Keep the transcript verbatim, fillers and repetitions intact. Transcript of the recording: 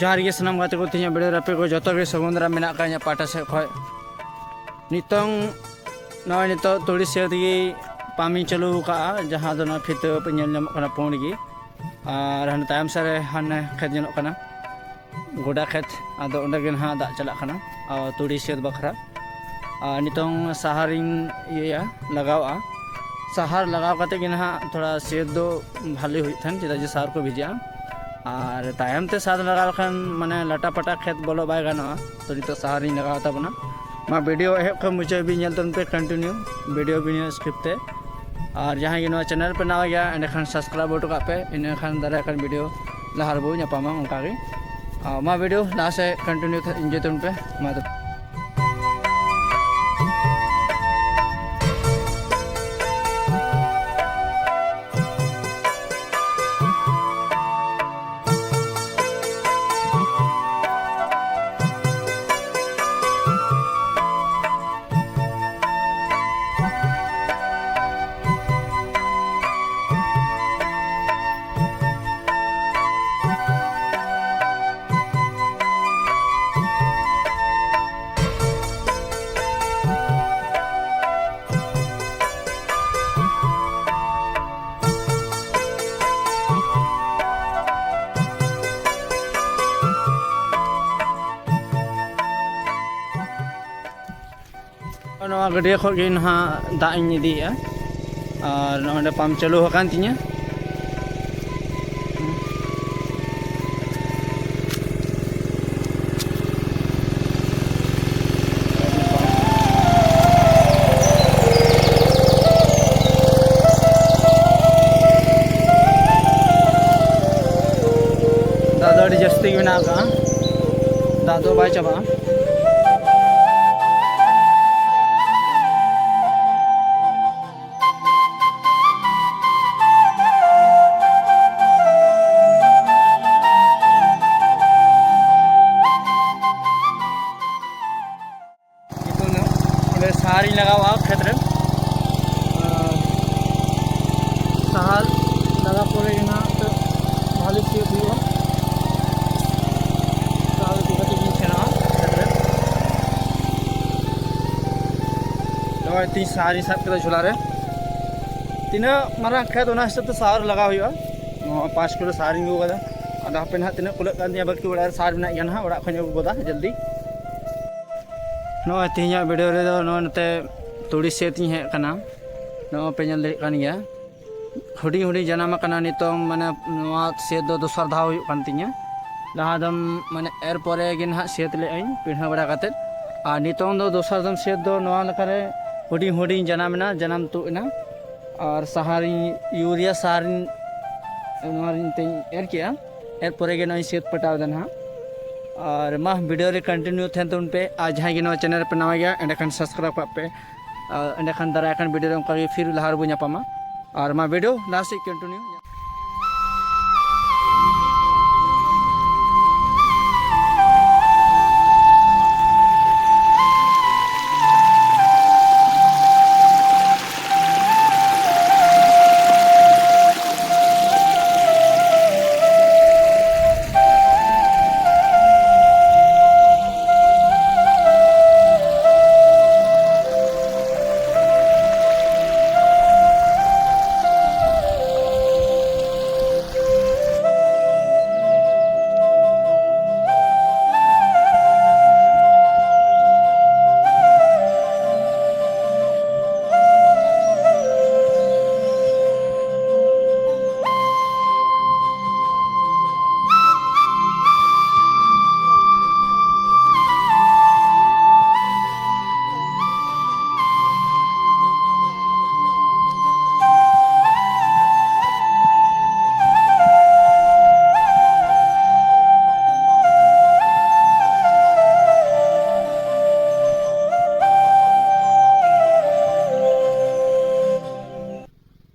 ᱡᱚᱦᱟᱨ ᱜᱮ ᱥᱟᱱᱟᱢ ᱜᱟᱛᱮ ᱠᱚ, ᱛᱮᱦᱮᱧᱟᱜ ᱵᱷᱤᱰᱤᱭᱳ ᱨᱮ ᱟᱯᱮ ᱠᱚ ᱡᱚᱛᱚ ᱜᱮ ᱥᱟᱹᱜᱩᱱ ᱫᱟᱨᱟᱢ ᱢᱮᱱᱟᱜ ᱟᱠᱟᱫ ᱤᱧᱟᱹᱜ ᱯᱟᱦᱴᱟ ᱥᱮᱫ ᱠᱷᱚᱱ᱾ ᱱᱤᱛᱚᱝ ᱱᱚᱜᱼᱚᱭ ᱱᱤᱛᱚᱜ ᱛᱩᱲᱤ ᱥᱤᱭᱟᱹᱛ ᱜᱮ ᱯᱟᱢᱯ ᱤᱧ ᱪᱟᱹᱞᱩ ᱟᱠᱟᱫᱼᱟ, ᱡᱟᱦᱟᱸ ᱫᱚ ᱱᱚᱣᱟ ᱠᱷᱤᱛᱟᱹ ᱯᱮ ᱧᱮᱞ ᱧᱟᱢᱚᱜ ᱠᱟᱱᱟ ᱯᱩᱸᱰ ᱜᱮ, ᱟᱨ ᱦᱟᱱᱮ ᱛᱟᱭᱚᱢ ᱥᱮᱫ ᱨᱮ ᱦᱟᱱᱮ ᱠᱷᱮᱛ ᱧᱮᱞᱚᱜ ᱠᱟᱱᱟ, ᱜᱚᱰᱟ ᱠᱷᱮᱛ, ᱟᱫᱚ ᱚᱸᱰᱮ ᱜᱮ ᱱᱟᱦᱟᱜ ᱫᱟᱜ ᱪᱟᱞᱟᱜ ᱠᱟᱱᱟ, ᱟᱨ ᱛᱩᱲᱤ ᱥᱤᱭᱟᱹᱛ ᱵᱟᱠᱷᱨᱟ᱾ ᱟᱨ ᱱᱤᱛᱚᱝ ᱥᱟᱦᱟᱨᱤᱧ ᱤᱭᱟᱹᱭᱟ, ᱞᱟᱜᱟᱣᱟ᱾ ᱥᱟᱦᱟᱨ ᱞᱟᱜᱟᱣ ᱠᱟᱛᱮ ᱜᱮ ᱱᱟᱦᱟᱜ ᱛᱷᱚᱲᱟ ᱥᱤᱭᱟᱹᱛ ᱫᱚ ᱵᱷᱟᱞᱮ ᱦᱩᱭᱩᱜ ᱛᱟᱦᱮᱱ, ᱪᱮᱫᱟᱜ ᱡᱮ ᱥᱟᱨ ᱠᱚ ᱵᱷᱤᱡᱟᱹᱜᱼᱟ᱾ ᱟᱨ ᱛᱟᱭᱚᱢ ᱛᱮ ᱥᱟᱨ ᱞᱟᱜᱟᱣ ᱞᱮᱠᱷᱟᱱ ᱢᱟᱱᱮ ᱞᱟᱴᱟ ᱯᱟᱴᱟ ᱠᱷᱮᱛ ᱵᱚᱞᱚ ᱵᱟᱭ ᱜᱟᱱᱚᱜᱼᱟ᱾ ᱛᱚ ᱱᱤᱛᱚᱜ ᱥᱟᱦᱟᱨᱤᱧ ᱞᱟᱜᱟᱣ ᱛᱟᱵᱚᱱᱟ᱾ ᱢᱟ ᱵᱷᱤᱰᱤᱭᱳ ᱮᱦᱚᱵ ᱠᱷᱚᱱ ᱢᱩᱪᱟᱹᱫ ᱦᱟᱹᱵᱤᱡ ᱧᱮᱞ ᱛᱟᱵᱚᱱ ᱯᱮ, ᱠᱚᱱᱴᱤᱱᱤᱭᱩ ᱵᱷᱤᱰᱤᱭᱳ ᱵᱤᱱᱟᱹ ᱥᱠᱤᱯ ᱛᱮ᱾ ᱟᱨ ᱡᱟᱦᱟᱸᱭ ᱜᱮ ᱱᱚᱣᱟ ᱪᱮᱱᱮᱞ ᱯᱮ ᱱᱟᱣᱟ ᱜᱮᱭᱟ, ᱮᱸᱰᱮᱠᱷᱟᱱ ᱥᱟᱵᱥᱠᱨᱟᱭᱤᱵ ᱦᱚᱴᱚ ᱠᱟᱜ ᱯᱮ, ᱤᱱᱟᱹᱠᱷᱟᱱ ᱫᱟᱨᱟᱭ ᱠᱟᱱ ᱵᱷᱤᱰᱤᱭᱳ ᱞᱟᱦᱟ ᱨᱮᱵᱚ ᱧᱟᱯᱟᱢᱟ ᱚᱱᱠᱟ ᱜᱮ᱾ ᱟᱨ ᱢᱟ ᱵᱷᱤᱰᱤᱭᱳ ᱞᱟᱦᱟ ᱥᱮᱫ ᱠᱚᱱᱴᱤᱱᱤᱭᱩ ᱤᱱᱡᱚᱭ ᱛᱟᱵᱚᱱ ᱯᱮ, ᱢᱟ ᱛᱚᱵᱮ᱾ ᱱᱚᱣᱟ ᱜᱟᱹᱰᱭᱟᱹ ᱠᱷᱚᱱ ᱜᱮ ᱱᱟᱦᱟᱜ ᱫᱟᱜ ᱤᱧ ᱤᱫᱤᱭᱮᱫᱼᱟ, ᱟᱨ ᱱᱚᱰᱮ ᱯᱟᱢᱯ ᱪᱟᱹᱞᱩ ᱟᱠᱟᱱ ᱛᱤᱧᱟᱹ᱾ ᱫᱟᱜ ᱫᱚ ᱟᱹᱰᱤ ᱡᱟᱹᱥᱛᱤ ᱜᱮ ᱢᱮᱱᱟᱜ ᱟᱠᱟᱫᱼᱟ, ᱫᱟᱜ ᱫᱚ ᱵᱟᱭ ᱪᱟᱵᱟᱜᱼᱟ᱾ ᱱᱤᱛᱚᱝ ᱫᱚ ᱚᱸᱰᱮ ᱥᱟᱦᱟᱨᱤᱧ ᱞᱟᱜᱟᱣᱟ ᱠᱷᱮᱛ ᱨᱮ᱾ ᱟᱨ ᱥᱟᱦᱟᱨ ᱞᱟᱜᱟᱣ ᱯᱚᱨᱮ ᱜᱮ ᱱᱟᱦᱟᱜ ᱵᱷᱟᱞᱮ ᱥᱤᱭᱳᱜ ᱦᱩᱭᱩᱜᱼᱟ᱾ ᱛᱤᱧ ᱥᱟᱨᱤᱧ ᱥᱟᱵ ᱠᱮᱫᱟ ᱡᱷᱚᱞᱟ ᱨᱮ᱾ ᱛᱤᱱᱟᱹᱜ ᱢᱟᱨᱟᱝ ᱠᱷᱮᱛ, ᱚᱱᱟ ᱦᱤᱥᱟᱹᱵ ᱛᱮ ᱥᱟᱨ ᱞᱟᱜᱟᱣ ᱦᱩᱭᱩᱜᱼᱟ᱾ ᱱᱚᱣᱟ ᱯᱟᱸᱪ ᱠᱤᱞᱳ ᱥᱟᱨᱤᱧ ᱟᱹᱜᱩ ᱠᱟᱫᱟ᱾ ᱟᱫᱚ ᱦᱟᱯᱮ ᱱᱟᱦᱟᱜ ᱛᱤᱱᱟᱹᱜ ᱠᱩᱞᱟᱹᱜ ᱠᱟᱱ ᱛᱤᱧᱟ, ᱵᱟᱹᱠᱤ ᱚᱲᱟᱜ ᱨᱮ ᱥᱟᱨ ᱢᱮᱱᱟᱜ ᱜᱮᱭᱟ ᱱᱟᱦᱟᱜ, ᱚᱲᱟᱜ ᱠᱷᱚᱱ ᱤᱧ ᱟᱹᱜᱩ ᱜᱚᱫᱟ ᱡᱚᱞᱫᱤ᱾ ᱱᱚᱜᱼᱚᱭ ᱛᱮᱦᱮᱧᱟᱜ ᱵᱷᱤᱰᱤᱭᱳ ᱨᱮᱫᱚ ᱱᱚᱜᱼᱚᱭ ᱱᱚᱛᱮ ᱛᱩᱲᱤ ᱥᱮᱫ ᱤᱧ ᱦᱮᱡ ᱟᱠᱟᱱᱟ᱾ ᱱᱚᱜᱼᱚᱭ ᱯᱮ ᱧᱮᱞ ᱫᱟᱲᱮᱭᱟᱜ ᱠᱟᱱ ᱜᱮᱭᱟ, ᱦᱩᱰᱤᱧ ᱦᱩᱰᱤᱧ ᱡᱟᱱᱟᱢ ᱟᱠᱟᱱᱟ ᱱᱤᱛᱚᱝ, ᱢᱟᱱᱮ ᱱᱚᱣᱟ ᱥᱮᱫ ᱫᱚ ᱫᱚᱥᱟᱨ ᱫᱷᱟᱣ ᱦᱩᱭᱩᱜ ᱠᱟᱱ ᱛᱤᱧᱟᱹ᱾ ᱞᱟᱦᱟ ᱫᱚᱢ ᱢᱟᱱᱮ ᱮᱨ ᱯᱚᱨᱮ ᱜᱮ ᱱᱟᱦᱟᱜ ᱥᱮᱫ ᱞᱮᱫ ᱟᱹᱧ ᱯᱤᱰᱷᱟᱹ ᱵᱟᱲᱟ ᱠᱟᱛᱮᱫ, ᱟᱨ ᱱᱤᱛᱚᱝ ᱫᱚ ᱫᱚᱥᱟᱨ ᱫᱚᱢ ᱥᱮᱫ ᱫᱚ ᱱᱚᱣᱟ ᱞᱮᱠᱟᱨᱮ ᱦᱩᱰᱤᱧ ᱦᱩᱰᱤᱧ ᱡᱟᱱᱟᱢ ᱮᱱᱟ, ᱡᱟᱱᱟᱢ ᱛᱩᱫ ᱮᱱᱟ᱾ ᱟᱨ ᱥᱟᱦᱟᱨᱤᱧ, ᱤᱭᱩᱨᱤᱭᱟ ᱥᱟᱨᱤᱧ ᱱᱚᱣᱟ ᱨᱤᱧ ᱛᱮᱧ ᱮᱨ ᱠᱮᱜᱼᱟ᱾ ᱮᱨ ᱯᱚᱨᱮ ᱜᱮ ᱱᱚᱜᱼᱚᱭ ᱥᱟᱹᱛ ᱯᱟᱴᱟᱣ ᱮᱫᱟ ᱱᱟᱦᱟᱜ᱾ ᱟᱨ ᱢᱟ ᱵᱷᱤᱰᱤᱭᱳ ᱨᱮ ᱠᱚᱱᱴᱤᱱᱤᱭᱩ ᱛᱟᱦᱮᱱ ᱛᱟᱵᱚᱱ ᱯᱮ, ᱟᱨ ᱡᱟᱦᱟᱸᱭ ᱜᱮ ᱱᱚᱣᱟ ᱪᱮᱱᱮᱞ ᱨᱮᱯᱮ ᱱᱟᱣᱟ ᱜᱮᱭᱟ, ᱮᱸᱰᱮᱠᱷᱟᱱ ᱥᱟᱵᱥᱠᱨᱟᱭᱤᱵᱽ ᱠᱟᱜ ᱯᱮ᱾ ᱟᱨ ᱮᱸᱰᱮᱠᱷᱟᱱ ᱫᱟᱨᱟᱭ ᱠᱟᱱ ᱵᱷᱤᱰᱤᱭᱳ ᱨᱮ ᱚᱱᱠᱟ ᱜᱮ ᱯᱷᱤᱨ ᱞᱟᱦᱟ ᱨᱮᱵᱚᱱ ᱧᱟᱯᱟᱢᱟ᱾ ᱟᱨ ᱢᱟ ᱵᱷᱤᱰᱤᱭᱳ ᱞᱟᱦᱟ ᱥᱮᱫ ᱠᱚᱱᱴᱤᱱᱤᱭᱩ